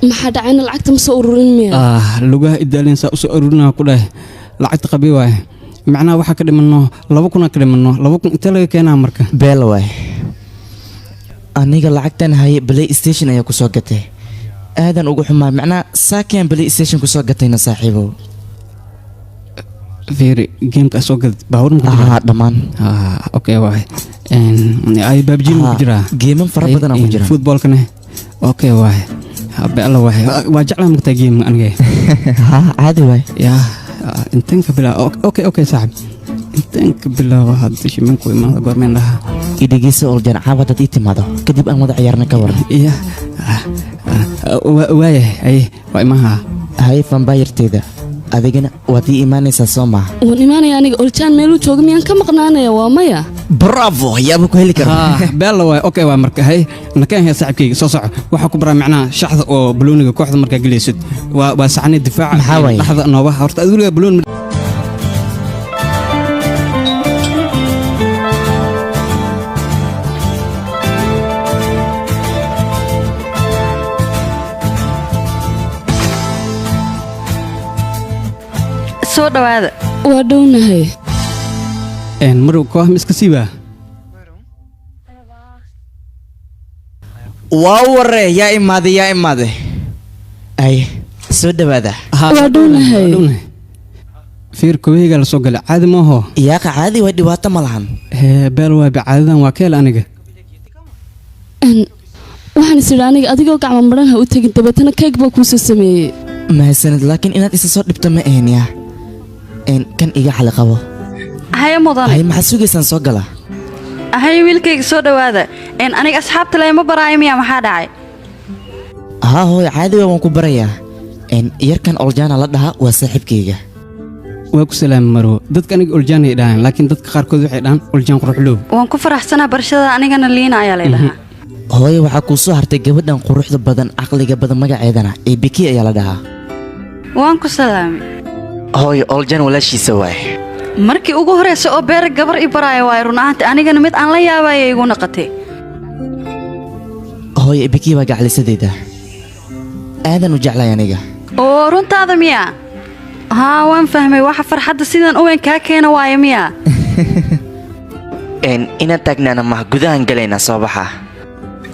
Maxaa dhacayna? Lacagta ma soo ururin miya? Ah, lugaha idaalin saa usoo ururinaa ku dhahay. Lacagta qabi waaye, macnaha waxaa ka dhimanno 2000 ka dhimanno. 2000 intee laga keenaa marka? Beel waay, aniga lacagtan haye PlayStation ayaa kusoo gatay. Aadan ugu xumaa, macnaha saakian PlayStation kusoo gatayna, saaxiibow. Fiiri, gameka soo gad, baabuur ma ku jiraa? Haa, dhammaan. Ah, okay waay. Ay PUBG ma ku jiraa? Geeman fara badan aa ku jira. Footballkane okay waay. Habe alla waay, waa jeclaa mugtaa game aniga. Haa, caadi waay. Yaa, inteen ka bilaaba? Okay, saaxib, inteen ka bilaaba? Hadda shiminku imaada goormeen dhahaa? Idhegeysa Oljan, caawa dad ii timaado kadib aan wada ciyaarna, ka waran? Iya, waayahay, aye, waa imaha. Hay, fambayarteeda, adigana waad ii imaanaysaa, soo maaha? Waan imaanaya aniga. Oljaan meeluu jooga miyaan ka maqnaanaya? Waa maya. Bravo, yaaba ku heli kara. Beella waay, okay waa. Marka hay, nakeen hee saaxibkayga, soo soco. Waxaa ku baraa macnaha shaxda oo balooniga kooxda markaa gelaysid waa saxni difaaca. Maxaa waaye? Dhaxda noobaha horta adigu weligaa balooni. Soo dhowaada. Waa dhownahay. Marow, koox ma iska siibaa? Waa waree, yaa imaaday, yaa imaaday? Ay, soo dhawaada. Waa dhownahay. Dhownahay. Fiir, kobaheygaa la soo galay, caadi maaho. Yaaqa, caadi way, dhibaato ma lahan. Hee, beel waay, caadadan waa keel aniga. Waxaan is idhi aniga adigoo gacmo madhan ha u tegin, dabeetana keeg baa kuu soo sameeyey. Mahadsanid, laakiin inaad isa soo dhibto ma ahayn. Yaa kan iga xali qabo. Haye mudane. Hay, maxaad sugaysaan? Soo gala. Haye wiilkayga, soo dhowaada. Aniga asxaabta lema baraayo miya? Maxaa dhacay? Haa hooy, caadi waa, waan ku barayaa. Yarkan Oljaana la dhahaa, waa saaxiibkayga. Waa ku salaami Marwo. Dadka aniga Oljaanay dhahaan, laakiin dadka qaarkood waxay dhahaan Oljaan Quruxlow. Waan ku faraxsanaa barashada. Anigana Liina ayaa lay dhahaa. Hooye, waxaa kuu soo hartay gabadhan quruxda badan, caqliga badan, magaceedana ee Biki ayaa la dhahaa. Waan ku salaamay. Hooye, Oljaan walaashiisa waay. Markii ugu horraysa oo beera gabar i baraayo waay. Run ahaanti anigana mid aan la yaabaya igu naqatay. Hooye, Biki waa gaclisadeyda, aadan u jeclay aniga. Oo runtaada miyaa? Haa, waan fahmay. Waxa farxadda sidan u weyn kaa keena waaye miyaa? Inaan taagnaana maha, gudahan galaynaa, soo baxa.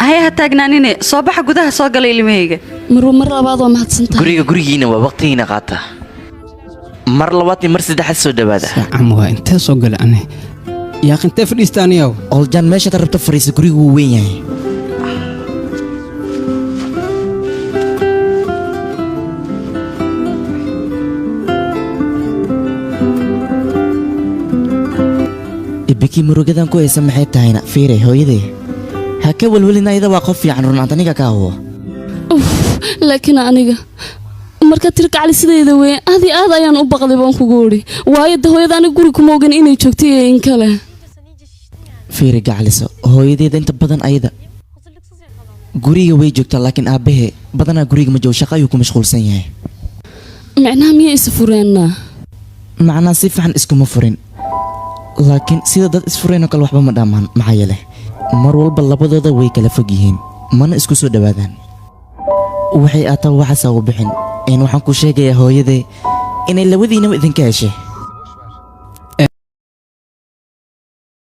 Haye, ha taagnaanine, soo baxa, gudaha soo gala ilmahayga. Marwo, mar labaad waa mahadsantahay. Guriga gurigiina waa, waqtigiina qaata. Mar labaad iyo mar saddexaad soo dhawaada. Saacam waa, intee soo galay ani? Yaaq, intee fadhiista aniyaw? Oljaan, meeshaad rabto fadhiisa, gurigu wuu weyn yahay. Ibiki, murugadan ku haysa maxay tahayna? Fiire hooyaday, ha ka welwelin, ayada waa qof fiican, runant aniga ka hubo. Uf, laakiin aniga marka tiri gacali sidayda weyn, aad iyo aad ayaan u baqday baan kugu idhi, waayo de hooyada aniga guri kuma ogan inay joogto iyo in kale. Fiiri gacaliso, hooyadeeda inta badan ayada guriga way joogtaa, laakiin aabbahe badanaa guriga ma joogo, shaqo ayuu ku mashquulsan yahay. Micnaha miyay isa fureenna? Macnaa si fiican iskuma furin, laakiin sida dad isfureen oo kale waxba ma dhammaan, maxaa yeele mar walba labadooda way kala fog yihiin, mana isku soo dhowaadaan. Waxay aataa waxaas ugu bixin. Waxaan ku sheegayaa hooyaday inay labadiinaba idinka heshay.